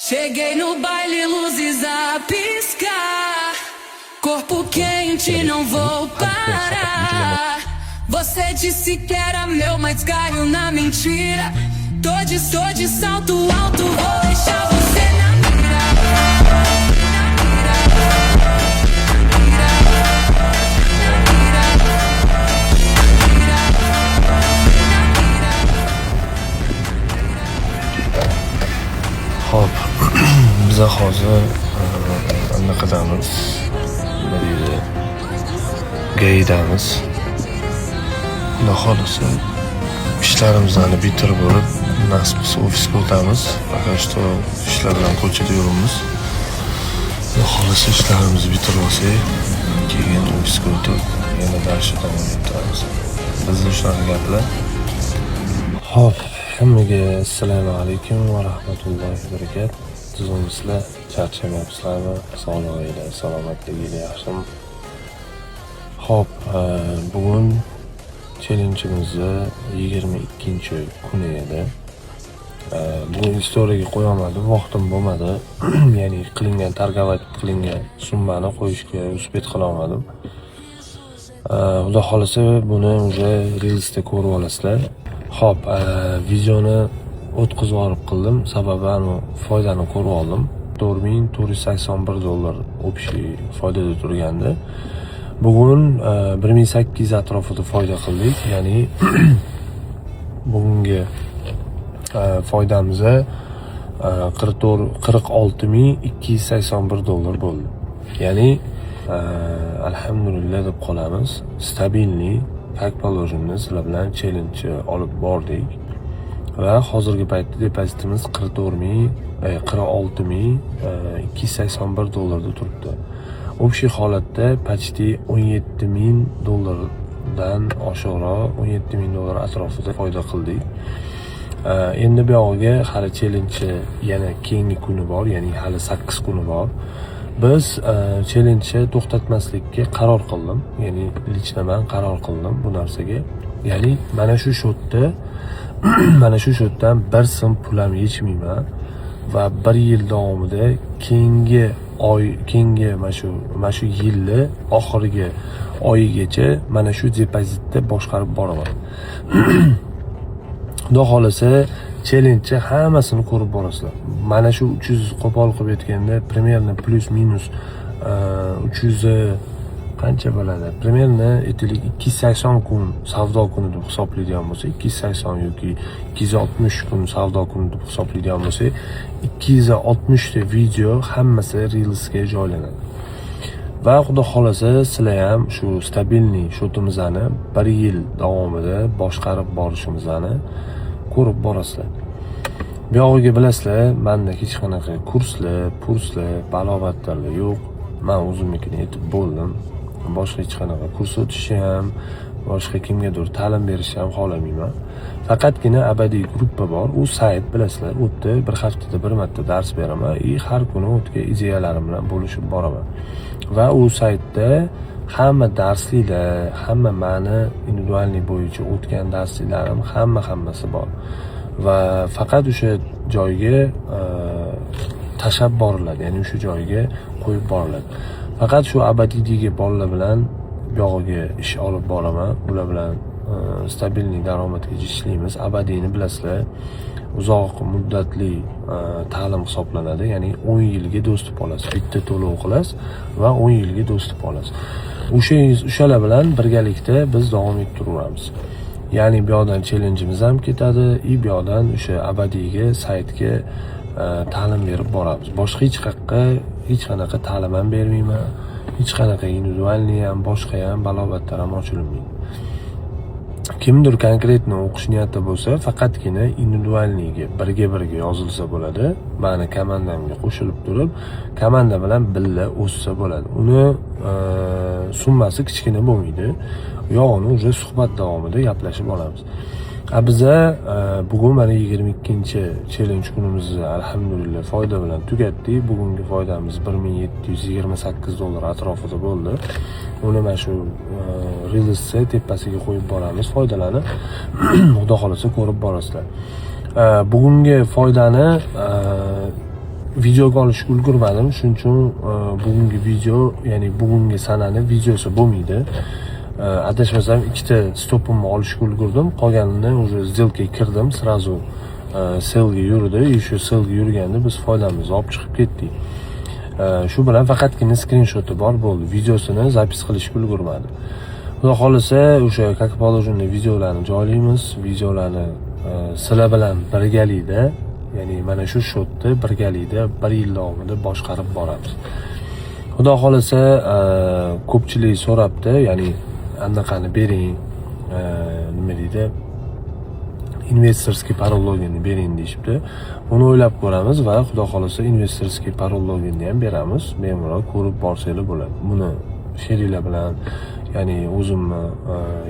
Cheguei no baile, luzes a piscar. Corpo quente, não vou parar. Você disse que era meu, mas caiu na mentira. Tô de salto alto, vou deixar você na mira. Na mira. Mira. Na mira. Mira. Na mira. Xo'p, biza hozir anaqadamiz. Nima deydi? ГАИ damiz. Xudo xohlasa, ishlarimizni bitirib bo'lib, nasib qilsa, ofisga o'tamiz. Пока что ishlar bilan ko'chada yuribmiz. Xudo xohlasa, ishlarimizni bitirib olsak, keyin ofisga o'tib, yana дальше davom ettiramiz. Bizda shunaqa gaplar. Xo'p, hammaga assalomu alaykum va rahmatullohi va barakat. Tuzukmisizlar? Charchamayapsizlarmi? Sog'lig'inglar, salomatliginglar yaxshimi? Xo'p, bugun challenge'imizni 22-kuni edi. Bugun istoriyaga qo'ya olmadim, vaqtim bo'lmadi. Ya'ni qilingan, торговать qilingan summani qo'yishga успеть qila olmadim. Xudo xohlasa, buni уже Reelsda ko'rib olasizlar. Xo'p, videoni o'tkazib yuborib qildim. Sababi anu foydani ko'rib oldim. 4481 dollar общий foydada turgandi. Bugun 1800 atrofida foyda qildik. Ya'ni bugungi foydamiz 44 46 281 dollar bo'ldi. Ya'ni alhamdulillah deb qolamiz. Стабильный, как положено, sizlar bilan challenge olib bordik. Va hozirgi paytda depozitimiz 44 ming, 46 ming 281 dollarda turibdi. Общий holatda почти 17 ming dollardan oshiqroq, 17 ming dollar atrofida foyda qildik. Endi buyog'iga hali challenge yana keyingi kuni bor, ya'ni hali 8 kuni bor. Biz challenge to'xtatmaslikka qaror qildim. Ya'ni лично man qaror qildim bu narsaga. Ya'ni mana shu счёт dan bir so'm pul ham yechmayman va bir yil davomida keyingi oy, keyingi mana shu yilni oxirgi oyigacha mana shu depozitda boshqarib boraman. Xudo xohlasa, challenge hammasini ko'rib borasizlar. Mana shu 300 qo'pol qilib aytganda, примерно плюс минус 300 qancha bo'ladi? Примерно aytaylik, 280 kun savdo kuni deb hisoblaydigan bo'lsak, 280 yoki 260 kun savdo kuni deb hisoblaydigan bo'lsak, 260 ta video hammasi Reelsga joylanadi. Va Xudo xohlasa, sizlar ham shu стабильный счёт imizni bir yil davomida boshqarib borishimizni ko'rib borasizlar. Buyog'iga bilasizlar, manda hech qanaqa kurslar, purslar, balobatlarlar yo'q. Man o'zimnikini aytib bo'ldim. Boshqa hech qanaqa kurs o'tishni ham, boshqa kimgadir ta'lim berishni ham xohlamayman. Faqatgina abadiy gruppa bor. U sayt, bilasizlar, u yerda bir haftada bir marta dars beraman и har kuni u yerga ideyalarim bilan bo'lishib boraman. Va u saytda hamma darsliklar, hamma mani индивидуальный bo'yicha o'tgan darsliklarim hammasi bor. Va faqat o'sha joyga tashlab boriladi, ya'ni o'sha joyga qo'yib boriladi. Faqat shu abadiydagi bolalar bilan buyog'iga ish olib boraman. Ular bilan стабильный daromadga ishlaymiz. Abadiyni bilasizlar, uzoq muddatli ta'lim hisoblanadi. Ya'ni 10 yilga доступ olasiz. Bitta to'lov qilasiz va 10 yilga доступ olasiz. O'shalar bilan birgalikda biz davom ettiraveramiz. Ya'ni bu yoqdan challenge'imiz ham ketadi, и bu yoqdan o'sha abadiyga, saytga ta'lim berib boramiz. Boshqa hech qayerga hech qanaqa ta'lim ham bermayman. Hech qanaqa индивидуальный ham, boshqa ham, balobatlar ham ochilmaydi. Kimdir конкретно o'qish niyati bo'lsa, faqatgina индивидуальный ga birga birga yozilsa bo'ladi. Mani komandamga qo'shilib turib, komanda bilan birga o'ssa bo'ladi. Uni summasi kichkina bo'lmaydi. Yog'ini уже suhbat davomida gaplashib olamiz. A biza bugun mana 22 challenge kunimizni alhamdulillah foyda bilan tugatdik. Bugungi foydamiz 1728 dollar atrofida bo'ldi. Uni mana shu Reelsni tepasiga qo'yib boramiz foydalanib. Xudo xohlasa, ko'rib borasizlar. Bugungi foydani Videoga olishga ulgurmadim, shuning uchun bugungi video, ya'ni bugungi sanani videosi bo'lmaydi. Adashmasam, ikkita stopimni olishga ulgurdim, qolganini уже сделка ga kirdim, сразу sellga yurdi и shu sellga yurganda biz foydamizni olib chiqib ketdik. Shu bilan faqatgina skrinshoti bor, bo'ldi, videosini запись qilishga ulgurmadim. Xudo xohlasa, o'sha, как положено, videolarni joylaymiz, videolarni sizlar bilan birgalikda, ya'ni mana shu счет ni birgalikda bir yil davomida boshqarib boramiz, xudo xohlasa. Ko'pchilik so'rabdi, ya'ni anaqani bering, nima deydi, инвесторский parol loginni bering deyishibdi. Uni o'ylab ko'ramiz va xudo xohlasa, инвесторский parol loginni ham beramiz, bemalol ko'rib borsanglar bo'ladi. Buni sheriklar bilan, ya'ni o'zimni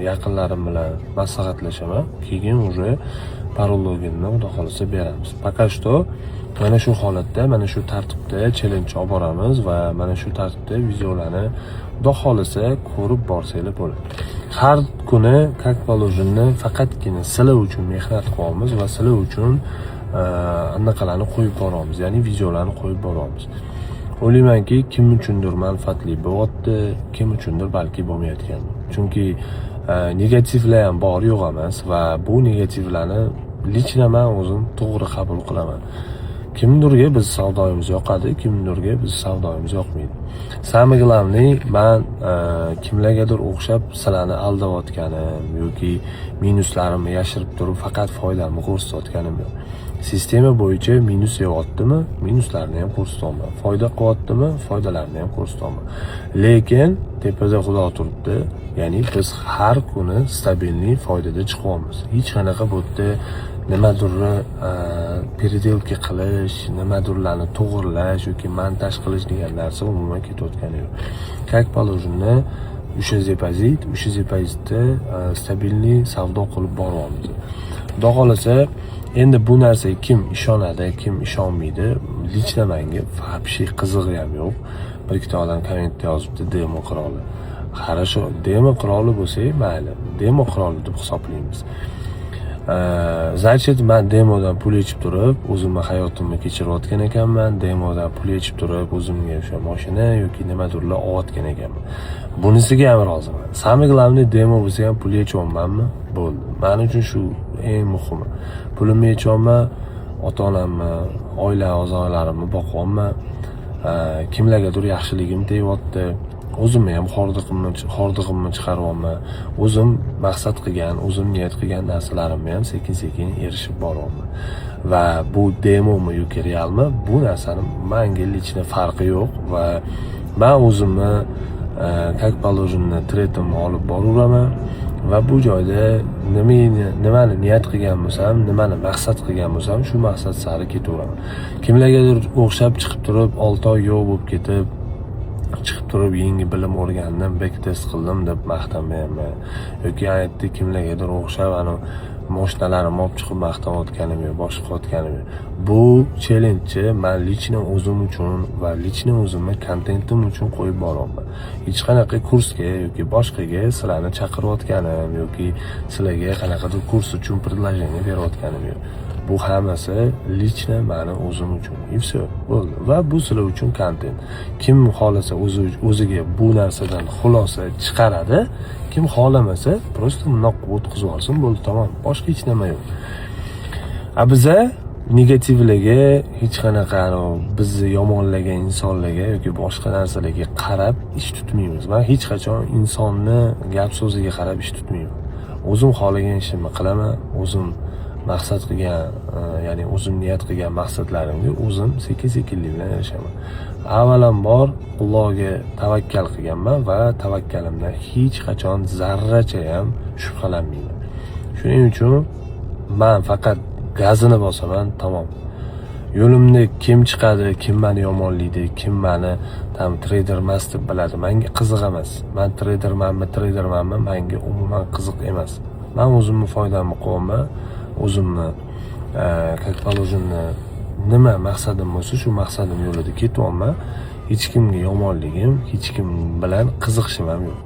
yaqinlarim bilan maslahatlashaman, keyin уже parol loginni xudo xohlasa beramiz. Пока что mana shu holatda, mana shu tartibda challenge olib boramiz va mana shu tartibda videolarni xudo xohlasa ko'rib borsanglar bo'ladi. Har kuni, как положено, faqatgina sizlar uchun mehnat qilyapmiz va sizlar uchun anaqalarni qo'yib boryapmiz, ya'ni videolarni qo'yib boryapmiz. O'ylaymanki, kim uchundir manfaatli bo'lyapti, kim uchundir balki bo'lmayotgan, chunki negativlar ham bor, yo'q emas, va bu negativlarni лично man o'zim to'g'ri qabul qilaman. Kimdirga biz savdoyimiz yoqadi, kimdirga biz savdoyimiz yoqmaydi. Самое главный, man kimlargadir o'xshab sizlarni aldayotganim yoki minuslarimni yashirib turib, faqat foydamni ko'rsatayotganim yo'q. Sistema bo'yicha minus yeyaptimi, minuslarni ham ko'rsatyapman, foyda qilyaptimi, foydalarni ham ko'rsatyapman. Lekin tepada Xudo turibdi, ya'ni biz har kuni стабильный foydada chiqyapmiz. Hech qanaqa bu yerda nimadirni переделка qilish, nimadirlarni to'g'irlash yoki montaj qilish degan narsa umuman ketayotgani yo'q. Как положено, o'sha depozit, o'sha depozitda стабильный savdo qilib boryapmiz, xudo xohlasa. Endi bu narsaga kim ishonadi, kim ishonmaydi, лично manga вообще qizig'i ham yo'q. Bir ikkita odam kommentda yozibdi: "Demo qiroli". Хорошо, demo qiroli bo'lsak, mayli, demo qiroli deb hisoblaymiz. Значит, man demodan pul yechib turib, o'zimni hayotimni kechirayotgan ekanman, demodan pul yechib turib, o'zimga o'sha moshina yoki nimadirlar olayotgan ekanman. Bunisiga ham roziman. Самое главное, demo bo'lsa ham pul yechyapmanmi, bo'ldi, man uchun shu eng muhimi. Pulimni yechyapman, ota onamni, oila a'zolarimni boqyapman, kimlargadir yaxshiligim tegyapti, o'zimni ham hordig'imni chiqaryapman, o'zim maqsad qilgan, o'zim niyat qilgan narsalarimni ham sekin sekin erishib boryapman. Va bu demomi yoki realmi, bu narsani manga лично farqi yo'q va man o'zimni как положено treydimni olib boraveraman va bu joyda nimani niyat qilgan bo'lsam, nimani maqsad qilgan bo'lsam, shu maqsad sari ketaveraman. Kimlargadir o'xshab chiqib turib, 6 oy yo'q bo'lib ketib, chiqib turib, yangi bilim o'rgandim, backtest qildim deb maqtanmayapman yoki aytdi, kimlargadir o'xshab anavi moshinalarimni olib chiqib maqtayotganim yo'q, boshqa qilayotganim yo'q. Bu challenjni man лично o'zim uchun va лично o'zimni kontentim uchun qo'yib boryapman. Hech qanaqa kursga yoki boshqaga sizlarni chaqirayotganim yoki sizlarga qanaqadir kurs uchun предложение berayotganim yo'q. Bu hammasi лично mani o'zim uchun и все, bo'ldi. Va bu sizlar uchun kontent. Kim xohlasa, o'zi o'ziga bu narsadan xulosa chiqaradi, kim xohlamasa, просто bundoq qilib o'tkazib olsin, bo'ldi, tamom, boshqa hech nima yo'q. A biza negativlarga, hech qanaqa anavi bizni yomonlagan insonlarga yoki boshqa narsalarga qarab ish tutmaymiz. Man hech qachon insonni gap so'ziga qarab ish tutmayman. O'zim xohlagan ishimni qilaman, o'zim maqsad qilgan, ya'ni o'zim niyat qilgan maqsadlarimga o'zim sekin sekinlik bilan erishaman. Avvalambor Allohga tavakkal qilganman va tavakkalimdan hech qachon zarracha ham shubhalanmayman. Shuning uchun man faqat gazini bosaman, tamom. Yo'limda kim chiqadi, kim mani yomonlaydi, kim mani там treyder emas deb biladi, manga qiziq emas. Man treydermanmi, treydermanmi, manga umuman qiziq emas. Man o'zimni foydamni qilyapman, o'zimni как положено nima maqsadim bo'lsa, shu maqsadim yo'lida ketyapman. Hech kimga yomonligim, hech kim bilan qiziqishim ham yo'q.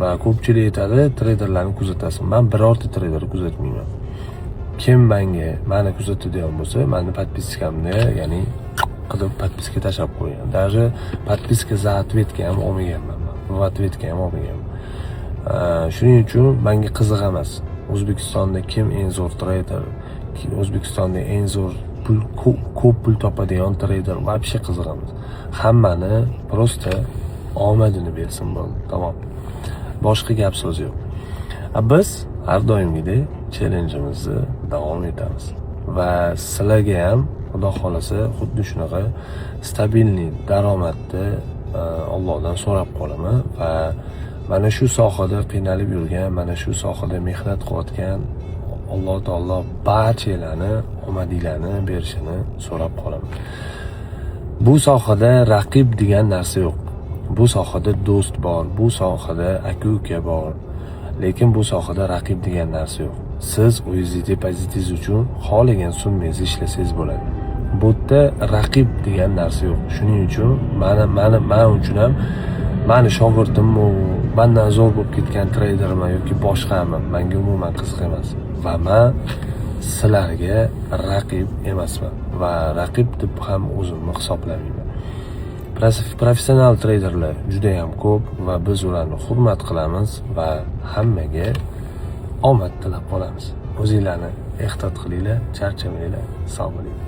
Va ko'pchilik aytadi: "Treyderlarni kuzatasan". Man birorta treyderni kuzatmayman. Kim manga, mani kuzatadigan bo'lsa, mani подписка mda, ya'ni qilib подписка tashlab qo'ygan. Даже подписка за ответga ham olmaganman man, в ответga ham olmaganman. Shuning uchun manga qiziq emas O'zbekistonda kim eng zo'r treyder, O'zbekistonda eng zo'r pul, ko'p pul topadigan treyder, вообще qiziq emas. Hammani просто omadini bersin, bo'ldi, tamom, boshqa gap so'z yo'q. A biz har doimgidek challengeimizni davom etamiz va sizlarga ham, xudo xohlasa, xuddi shunaqa стабильный daromadni Allohdan so'rab qolaman va mana shu sohada qiynalib yurgan, mana shu sohada mehnat qilayotgan Alloh taolo barchalarni omadinglarni berishini so'rab qolaman. Bu sohada raqib degan narsa yo'q. Bu sohada do'st bor, bu sohada aka uka bor, lekin bu sohada raqib degan narsa yo'q. Siz o'zingizni depozitingiz uchun xohlagan summangizni ishlasangiz bo'ladi. Bu yerda raqib degan narsa yo'q. Shuning uchun mani man uchun ham, mani shogirdimmi u, mandan zo'r bo'lib ketgan treydermi yoki boshqami, manga umuman qiziq emas va man sizlarga raqib emasman va raqib deb ham o'zimni hisoblamayman. Professional treyderlar judayam ko'p va biz ularni hurmat qilamiz va hammaga omad tilab qolamiz. O'zinglarni ehtiyot qilinglar, charchamanglar, sog' bo'linglar.